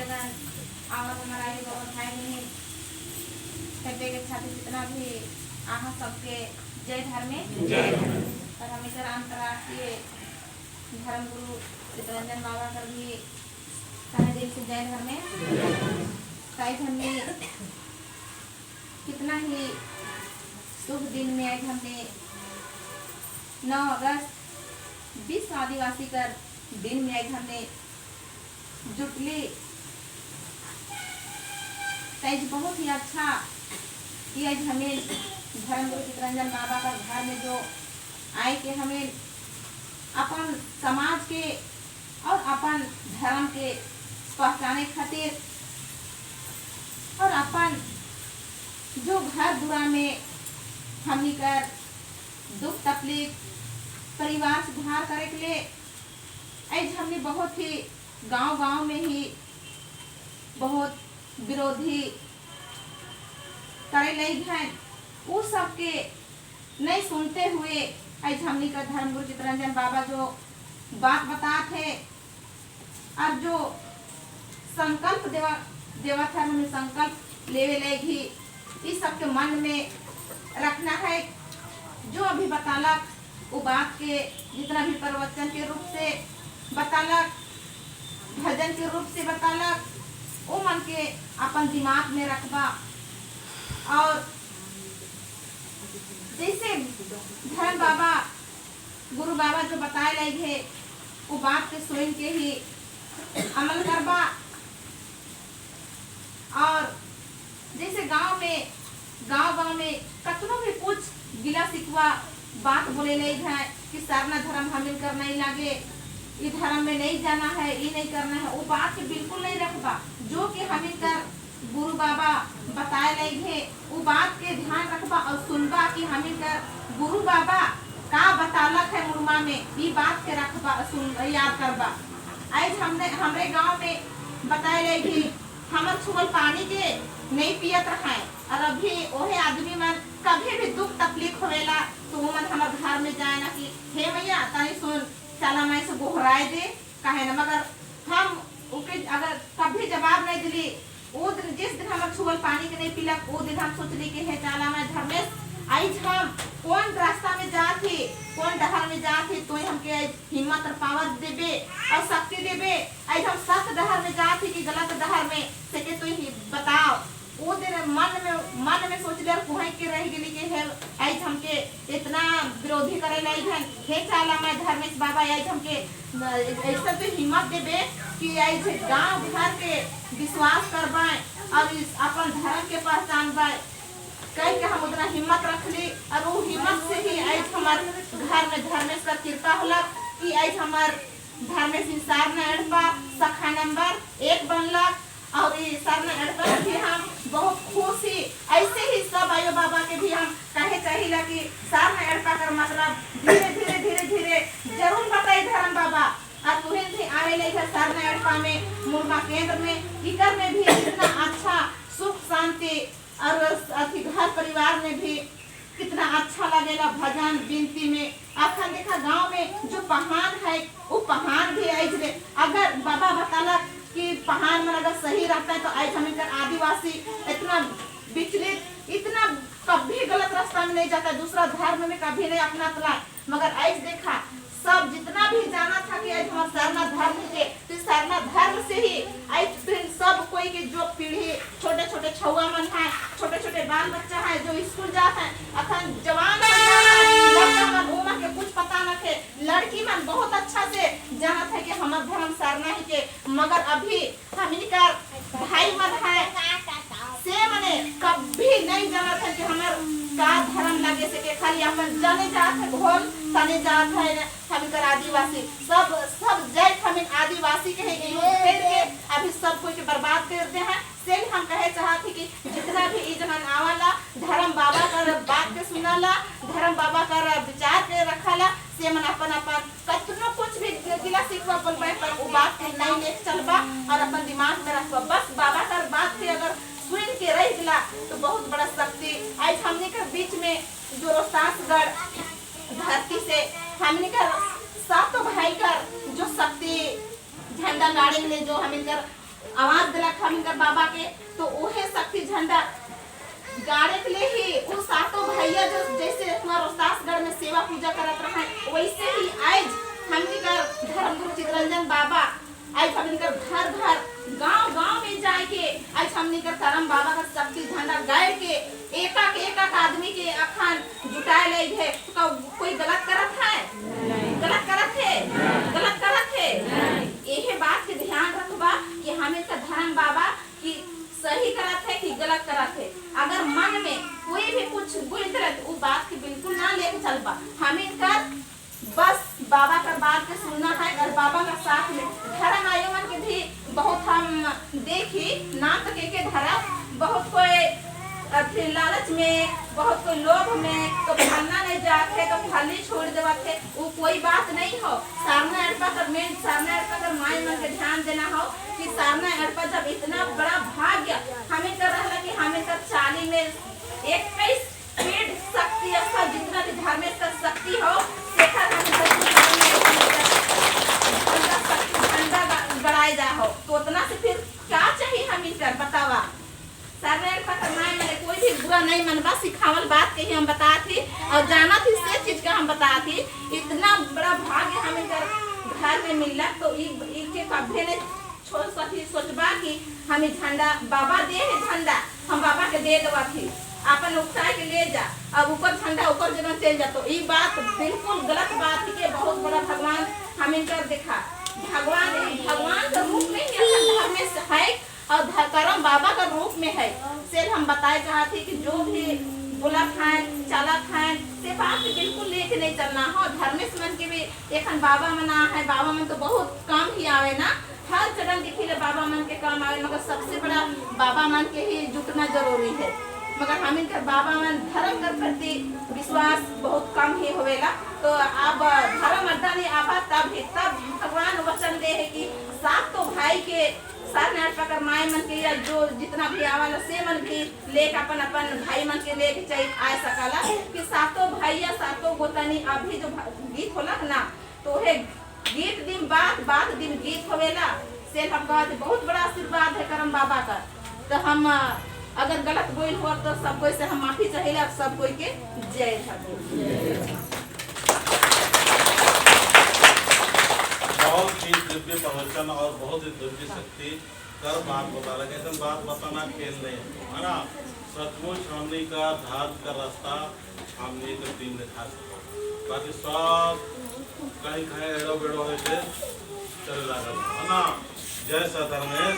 जगह आवत हमारा आई बाबा भाई बहन कहते के छाती जितना भी आहा सबके जय धर्मे। और हमेशा अंतर्राष्ट्रीय धर्म गुरु चितरंजन बाबा कर भी तहे दिल से जय धर्मे। ताई हमने कितना ही शुभ दिन में आज हमने 9 अगस्त विश्व आदिवासी कर दिन में आज हमने जुटली। तेज बहुत ही अच्छा कि आज हमें धर्म गुरु चितरंजन बाबा का घर में जो आए के हमें अपन समाज के और अपन धर्म के पहचाने खातिर और अपन जो घर दुआ में हमनी कर दुख तकलीफ परिवार सुधार करे के लिए आज हमने बहुत ही गांव गांव में ही बहुत विरोधी करे लगी हैं, वो सब के नहीं सुनते हुए आज हमनी का धर्मगुरु चितरंजन बाबा जो बात बतात है और जो संकल्प देवा देवा था, हमें संकल्प लेवे लेगी, इस सबके मन में रखना है। जो अभी बतालक वो बात के जितना भी प्रवचन के रूप से बतालक, भजन के रूप से बतालक, वो मन के अपन दिमाग में रखबा। और जैसे धर्म बाबा गुरु बाबा जो बताए लगे है वो बात के सुन के ही अमल करबा। और जैसे गांव में गांव गांव में कतनो भी कुछ गिला सिकवा बात बोले लगे हैं कि सरना धर्म हमें कर नहीं लागे, ये धर्म में नहीं जाना है, ये नहीं करना है, वो बात के बिल्कुल नहीं रखबा। जो कि हमें कर गुरु बाबा बताए लगे वो बात के ध्यान रखबा और सुनबा कि हमें कर गुरु बाबा का बतालक है मुरमा में, ये बात के रखबा, सुन याद करबा। आज हमने हमरे गांव में बताए लगी हमर छुअल पानी के नहीं पियत रखाए और अभी ओहे आदमी मन कभी भी दुख तकलीफ होवेला तो वो मन हमार घर में जाए ना कि हे मैया तानी सुन चला मैं से गोहराए दे काहे ना, मगर हम ओके अगर कभी जवाब नहीं दिली। वो दिन जिस दिन हमर छुअल पानी के नहीं पिलक वो दिन हम सोचली कि हे चाला मैं धर्मेश आज हम कौन रास्ता में जात ही कौन डहर में जात ही तो हमके हिम्मत और पावर देबे और शक्ति देबे। आज हम सत डहर में जात ही कि गलत डहर में से तो ही बताओ। वो दिन मन में सोच लिया कुहे के रह गेली कि हे आज हमके इतना विरोधी करे लगी हन, हे चाला मैं धर्मेश बाबा आज हमके ऐसा तो हिम्मत देबे कि आज गांव घर के विश्वास करबाए और इस अपन धर्म के पहचान बाए कह के हम उतना हिम्मत रख ली। और वो हिम्मत से ही आज हमार घर में धर्मेश का कृपा होला कि आज हमार धर्मेश सरना एड़पा सखा नंबर 1 बनलक और ये सरना एड़पा भी हम बहुत खुश ही। ऐसे ही सब आयो बाबा के भी हम कहे चाहिए कि सरना एड़पा कर मतलब धीरे धीरे धीरे धीरे जरूर बताई धर्म बाबा। और तुहिन भी आवे ले सरना एड़पा में मुरमा केंद्र में इकर में भी इतना अच्छा सुख शांति और अथी घर परिवार में भी कितना अच्छा लगेला भजन विनती में। अखन देखा गांव में जो पहाड़ है वो पहाड़ भी ऐसे अगर बाबा बताला कि पहाड़ में अगर सही रहता है तो आज हमें कर आदिवासी इतना विचलित इतना कभी गलत रास्ता में नहीं जाता, दूसरा धर्म में कभी नहीं अपनातला। मगर आज देखा सब जितना भी जाना था कि आज हमारे सरना धर्म के तो सरना धर्म से ही आज फिर सब कोई के जो पीढ़ी छोटे छोटे छुआ मन है, छोटे छोटे बाल बच्चा है जो स्कूल जात है, अखन जवान मन लड़का मन उमा के कुछ पता न थे, लड़की मन बहुत अच्छा से जानत है कि हमार धर्म सरना ही के। मगर अभी हमनी का भाई मन है से मने कभी नहीं जानत है कि हमार का धर्म लगे से के खाली अपन जाने जात है घोल तने जात है हमकर आदिवासी सब सब जय हमिन आदिवासी के यूज करके अभी सब कोई के बर्बाद कर दे हैं। से हम कहे चाहत ही कि जितना भी ई जहन आवाला धर्म बाबा कर बात के सुनाला, धर्म बाबा कर विचार के रखाला, से मन अपन अपन कतनो कुछ भी गिला सिकवा बोलबे पर वो बात के नहीं लेके चलबा और अपन दिमाग में रखबा। बस बाबा कर बात के अगर सुन के रह गला तो बहुत बड़ा शक्ति। आज हमने के बीच में जो रोहतासगढ़ धरती से हमने का सातों भाई कर जो शक्ति झंडा गाड़े ले जो हम इनकर आवाज दिलक हम इनकर बाबा के, तो ओहे शक्ति झंडा गाड़े के लिए ही वो सातों भैया जो जैसे हमारे रोहतासगढ़ में सेवा पूजा करत रहे, वैसे ही आज हमनी कर धर्मगुरु चितरंजन बाबा आज हमनी कर घर घर गांव गांव में जाके आज हमनी कर करम बाबा का शक्ति झंडा गाड़ के एका के एका आदमी के अखन जुटाए ले है। तो कोई गलत करत है? गलत करत है? गलत करत है? यही बात के ध्यान रखबा कि हमें का धर्म बाबा की सही करत है कि गलत करत है। अगर मन में कोई भी कुछ गुजरत रहे तो वो बात के बिल्कुल ना लेके चलबा। हमें कर बस बाबा का बात के सुनना है और बाबा का साथ में धर्म आयोमन के भी बहुत हम देखी नाम तो के धरा बहुत कोई अथी लालच में, बहुत कोई लोभ में तो फलना नहीं जाते तो फली छोड़ देवत है, वो कोई बात नहीं हो। सामने अड़पा कर मेन सामने अड़पा कर माई मन के ध्यान देना हो कि सामने अड़पा जब इतना बड़ा भाग्य हमें कर रहा कि हमें कर चाली में 21 पीढ़ शक्ति अस्थल जितना भी धार्मिक का शक्ति हो शेखर हमें गड़ाए जा हो तो उतना से फिर क्या चाहिए हम इनकर बतावा। सामने अड़पा कर माई मैंने कोई भी बुरा नहीं मनबा, सिखावल बात के ही हम बता थी और जाना थी से चीज का हम बता थी। इतना बड़ा भाग्य हमें कर घर में मिलला तो के कभी ने छोड़ सकी सोचबा कि हमें झंडा बाबा दे है, झंडा हम बाबा के दे देवा थी अपन उठा के ले जा, अब ऊपर झंडा ऊपर जगह चल जा, तो ये बात बिल्कुल गलत बात है कि बहुत बड़ा भगवान हमें कर देखा। भगवान भगवान का रूप में ही धर्म में है और करम बाबा का रूप में है। सिर्फ हम बताए चाहते कि जो भी बोला खाए चला खाए से बात बिल्कुल लेके नहीं चलना हो। धर्मेश मन के भी एक बाबा मना है, बाबा मन तो बहुत कम ही आवे ना, हर जगह दिखी ले बाबा मन के काम आवे, मगर सबसे बड़ा बाबा मन के ही जुटना जरूरी है। मगर हम इनकर बाबा मन धर्म कर प्रति विश्वास बहुत कम ही होवेला, तो अब धर्म अड्डा नहीं आबा तब ही तब भगवान वचन दे है कि सात तो भाई के सर नाट पकड़ माए मन के या जो जितना भी आवाला से मन भी लेके अपन अपन भाई मन के लेके चाहिए आ सकाला कि सातों भाई या सातों गोतनी अभी जो गीत होला ना तो है गीत दिन बात बात दिन गीत होवेला से हम कहते बहुत बड़ा आशीर्वाद है करम बाबा का। तो हम अगर गलत बोल हो तो सब कोई से हम माफी चाहिए, सब कोई के जय ठाकुर। बहुत ही दिव्य प्रवचन और बहुत ही दिव्य शक्ति कर बात बता रहा, कैसे बात बताना खेल नहीं है ना। सचमुच हमने का धार का रास्ता हमने का टीम दिखा सको, बाकी सब कहीं कहीं एड़ो बेड़ो होते चले लागल है ना। जय सा धर्मेश।